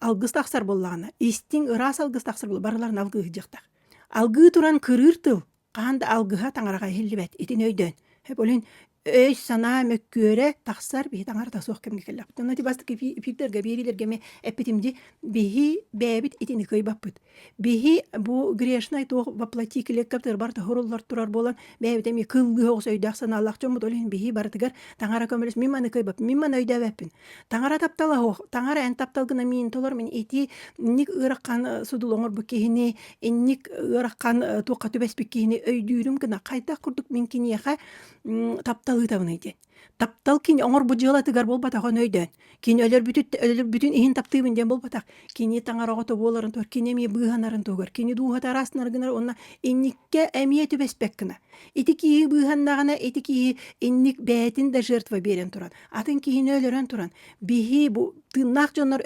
Алгыс тахсар буоллаҕына, истиҥ ыраас алгыс тахсар буолла барыларын алгыы сылдьыахтаах. Алгыы туран кырыыр тыл хаһан да алгыһа таҥараҕа иһиллибэт. Итини өйдөөн. Ол иһин өй-санаа мөккүөрэ тахсар биһи таҥарата суох кэмҥэ кэллэхпит. Онно ити бастакы эфирдэргэ, биэриилэргэ эмиэ эппитим дии, биһи бэйэбит итини кыайбаппыт. Биһи бу грешнай туох воплоти клеткабытыгар барыта хоруллар турар буолан, бэйэбит эмиэ кыллыы оҕус өйдөөх-санаалаах дьоммут, ол иһин биһи барытыгар таҥара көмөлөс, мин маны кыайбаппын, мин маны өйдөөбөппүн. Таҥара таптала суох, таҥара эн тапталгына миин толор, мин ити инник ыарахан судул оҥорбут киһини, инник ыарахан туохха түбэспит киһини өйдүүрүм гына хайдах курдук мин киниэхэ таптал ыытабыный диэн. Таптал кини оҥорбут дьыалатыгар буолбатах ону өйдөөн. Кини өлөрбүтүт өлөрбүтүн иһин таптыыбын диэн буолбатах. Кини таҥара оҕото буоларын туһугар, кини эмиэ быыһанарын туһугар, кини дууһата араастынар гынар уонна инниккэ эмиэ түбэспэт гына. Ити киһи быыһаннаҕына, ити киһи инник бэйэтин да жертва биэрэн туран, атын киһини өлөрөн туран, биһи бу тыыннаах дьоннор